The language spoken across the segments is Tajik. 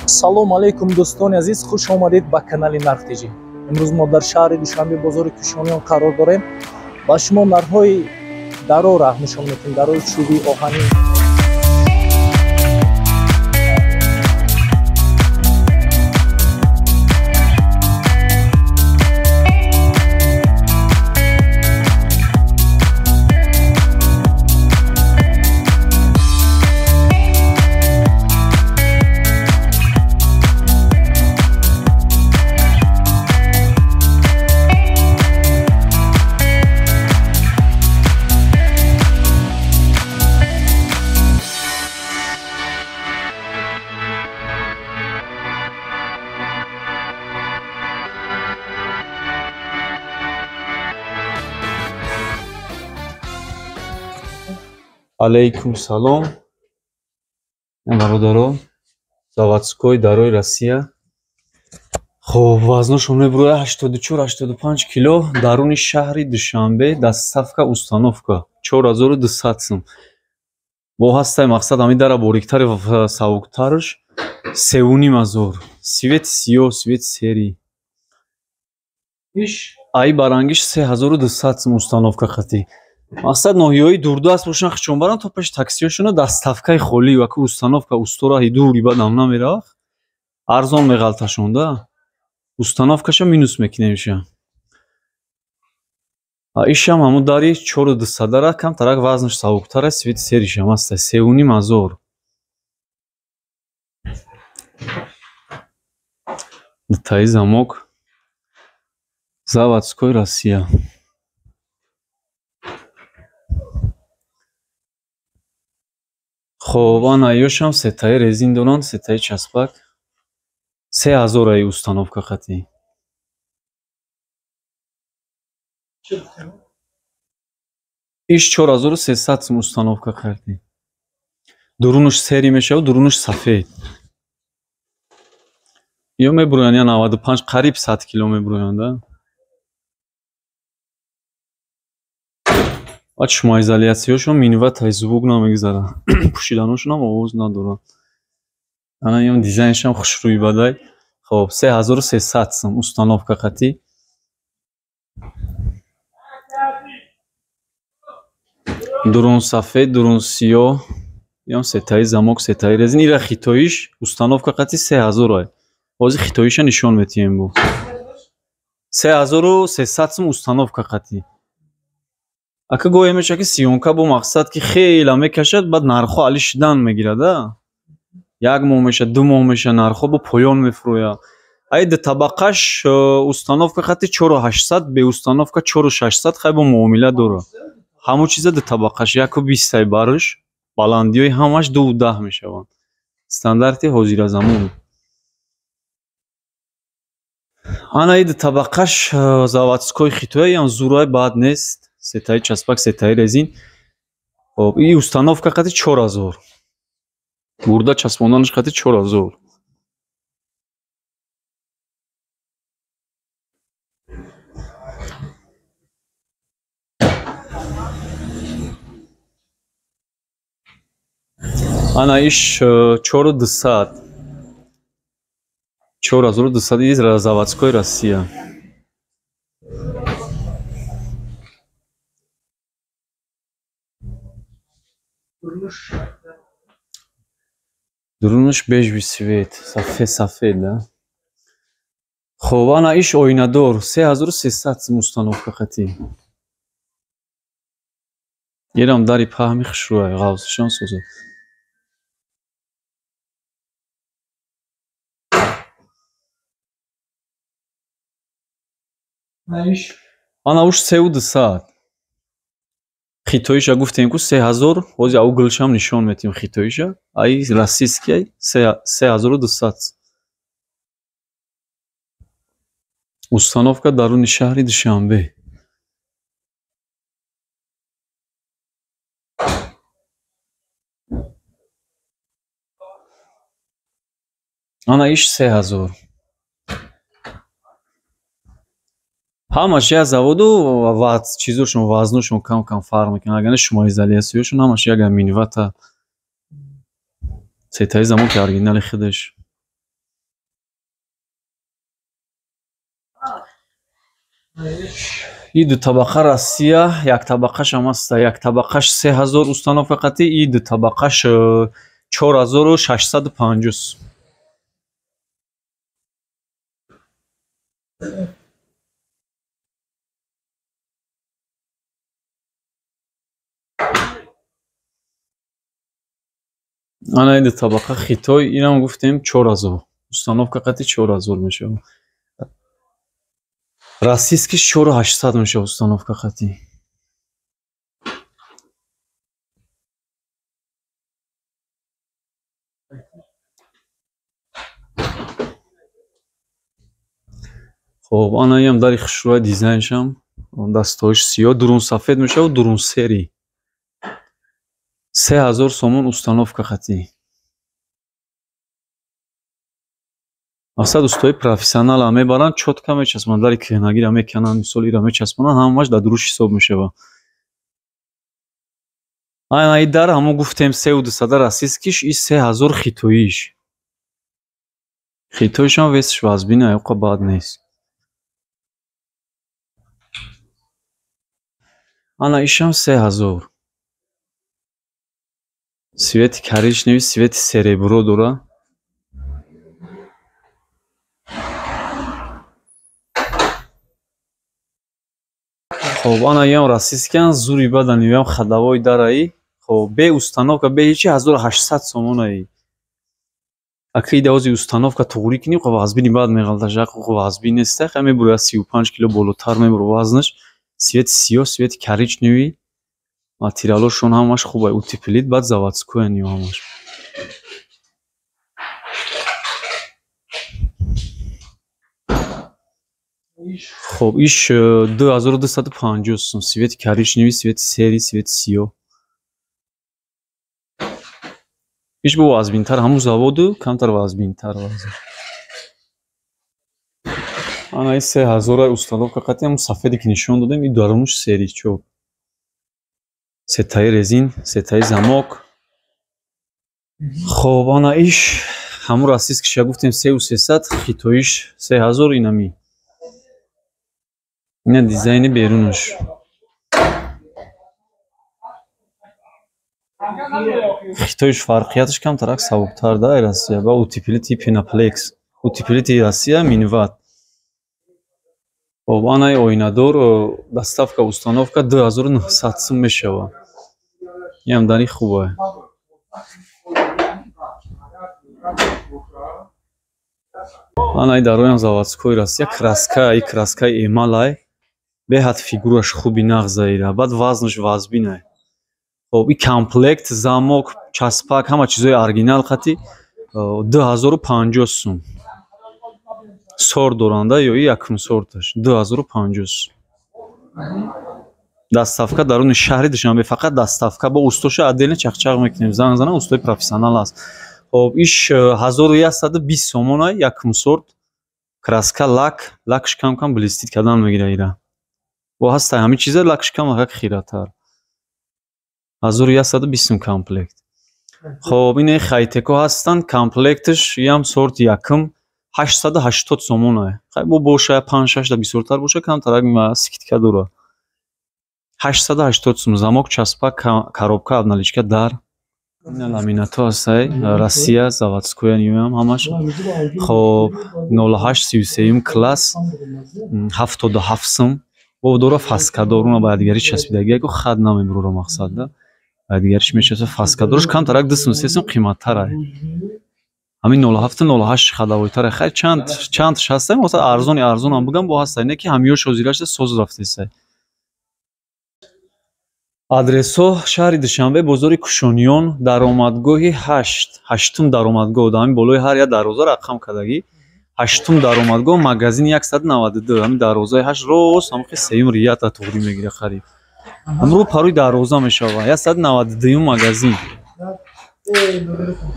Салом алейкум, дӯстони азиз, хуш омадед ба канали Нарх ТЖ. Имрӯз мо дар шаҳри Душанбе, бозори Кушониён қарор дорем. Ба шумо нархҳои дарора нишон медиҳем, дарои чӯбӣ, оҳанӣ. Алейкум салом, бародарон, заводской дарои Россия. Хоб, вазношон мебурояд 84-85 кило, даруни шаҳри Душанбе, доставка, установка 4200 сум. Бо ҳастай мақсад ҳамин дара бориктари ва савуктарш 3500. Свет сиёҳ, свет серый. Ай барангиш 3200 сум установка хати. Мақсад ноҳияҳои дурдаст бошанд, хичон баранд то пеши таксиҳошона доставкаи холӣ ва ки установка устораҳи дури бадам намеравад, арзон меғалташонда. Установкаша минус мекунемша. Ишам ҳамун дари 4200-ара камтарак вазнаш сабуктара, свети серишам аста 3500. Дутаи замок заводской Россия. Хоб, ана ёшам сетаи резин доранд, сетаи часпак. 3000 аи установка хати. Иш 4300 сум установка карди. Дурунуш серый мешавад, дурунуш сафед. Ё мебуроянд я 95, қариб 100 кило мебуроянд, да? Баъд шумоизолясияшон минватай звук намегузарад. Пӯшиданошонам овоз надорад. Ана ин дизайншам хушрӯй бадай. Хоб, 3300 сум установка хати. Дурун сафед, дурун сиёҳ. Ям сетаи замок, сетаи резин. Ира хитоиш установка хати 3000 ай. Ҳозир хитоиша нишон метиҳем бо. 3300 сум установка хати. Ака гоҳе мешавад, ки съёмка бо мақсад, ки хела мекашад, баъд нархҳо али шидан мегирад, а? Як моҳ мешавад, 2 моҳ мешавад, нархҳо бо поён мефурӯяд. Ай ду табақаш установка хати 4800, бе установка 4600, хай бо муомила дорад. Ҳамон чиза ду табақаш 1,20 ай барш, баландиҳои ҳамаш 2,10 мешаванд. Стандарти ҳозиразамон. Ана ид табақаш заводской хитоя, ям зурай бад нест. Сетаи часпак, сетаи резин. Хоб, и установка қати 4000. Бурда часпонданаш қати 4000. Ана иш 4200. 4200 из заводской Россия. Дурунаш бежевый свет, сафед, сафед, да? Хоб, ана иш оинадор, 3300 сум установка хати. Ерам дари паҳми хушрӯй, ғавсишон созад. Ана уш 3200. Хитоиша гуфтем ку 3000, ҳозир ау гулшам нишон метиҳем хитоиша. Ай российский 3200. Установка даруни шаҳри Душанбе. Ана иш 3000. Ҳамаш як заводу ва чизошон вазношон кам-кам фарқ мекунад. Агар не шумоизолясияшон ҳамаш як минвата. Сетаи замок оригинали худаш. И ду табақа Россия, як табақаш ҳам аст, як табақаш 3000 установка қатӣ, и ду табақаш 4650. Ана ин ду табақа Хитой, инам гуфтем 4000. Установка қатӣ 4000 мешавад. Российскиш 4800 мешавад установка қатӣ. Хоб, ана инам дари хушрӯя дизайншам, дастҳоиш сиёҳ, дурун сафед мешавад, дурун серӣ. 3000 сомон установка қатӣ. Мақсад устои профессионала мебаранд, чётко мечаспонанд, дари кӯҳнагиро мекананд, мисол иро мечаспонанд, ҳамааш дар дуруш ҳисоб мешавад. Ана и дар ҳамон гуфтем 3200 российскиш, и 3000 хитоиш. Хитоишам весш вазбина, оқа бад нест. Ана ишам 3000. Свети коричневый, свети серебро дора. Хоб, ана иам российскиян, зури бадан, иам ходовой дараи. Хоб, бе установка, бе ҳечи 1800 сомонаи. Ака ида ози установка туғрӣ кунӣ, хоб вазбини бад меғалташ, хоб вазбин нест, хай мебуро 35 кило болотар мебуро вазнаш. Свети сиёҳ, свети коричневый, материалошон ҳамаш хуб, утеплит, баъд заводскоян ё ҳамаш. Хоб, иш 2250 сум, свети коричневый, свети серый, свети сиёҳ. Иш бо вазбинтар, ҳамун заводу камтар вазбинтар вазн. Ана ин 3000 установка қатӣ, ҳамун сафеде ки нишон додем, ин дарунаш серӣ чоп. Сетаи резин, сетаи замок. Хоб, ана иш ҳамун российскиша гуфтем 3300, хитоиш 3000 инами. Ина дизайни берунаш. Хитоиш фарқияташ камтарак сабуктар да Россия, ба утеплити пеноплекс, утеплити Россия минват. Хоб, анаи оинадор доставка установка 2900 сум мешавад. Инам дари хубае. Анаи дароям заводской Россия, краска, и краскаи эмалай. Беҳад фигураш хуби нағзаира, баъд вазнаш вазбинай. Хоб, и комплект, замок, часпак, ҳама чизои оригинал қатӣ 2050 сум. Сор доранда ё и якум сорташ 2050 сум. Доставка даруни шаҳри Душанбе, фақат доставка бо устоша отдельно чақчақ мекунем. Занг зана, устои профессионал аст. Хоб, иш 1120 сомона якум сорт. Краска, лак, лакш кам-кам блестит кардан мегира ира. Бо ҳаста ҳамин чиза лакш кам как хиратар. 1120 сум комплект. Хоб, ине хайтеко ҳастанд, комплектш ям сорт якум 880 сомона. Хай бо боша 5-6 да бисёртар боша, камтарак скидка дора. 880 сум замок, часпак, коробка, обналичка дар. Ина ламинато ҳастай, Россия, заводскоя ниёям ҳамаш. Хоб, 0833 класс 77 сум. Бо дора фаскадор, уна ба дигари часпидаги, ку хат намебурора мақсад да. Ба дигариш мечаспа фаскадорш камтарак 2 сум 3 сум қиматтарай. Ҳамин 07 08 хадавойтарай. Хай чанд ҳастай, масалан арзони арзонам бугам бо ҳастай, не ки ҳамиёш ҳозирашда соз рафтесай. Адресҳо: шаҳри Душанбе, бозори Кушониён, даромадгоҳи 8, ҳаштум даромадгоҳ, дар ҳамин болои ҳар як дарвоза рақам кардагӣ. Ҳаштум даромадгоҳ, магазини 192, ҳамин дарвозаи 8 рост ҳамин хел сеюм рията туғрӣ мегира харид. Ҳамин рӯ парои дарвоза мешавад. 192 магазин.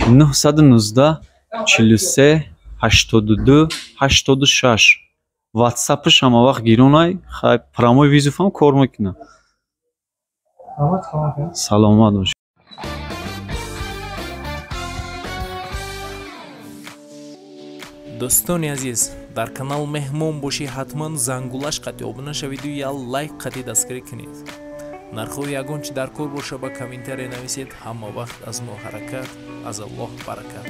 919 43 82 86. Ватсапш ҳама вақт гиронай, хай прямой вызов ам кор мекунад. Саломат бош. Дӯстони азиз, дар канал меҳмон бошӣ, ҳатман зангулаш қатъи обуна шавиду я лайк қатъи дастгирӣ кунед. Нархҳои ягон чи дар кор боша, ба комментария нависед. Ҳама вақт аз мо ҳаракат, аз Аллоҳ баракат.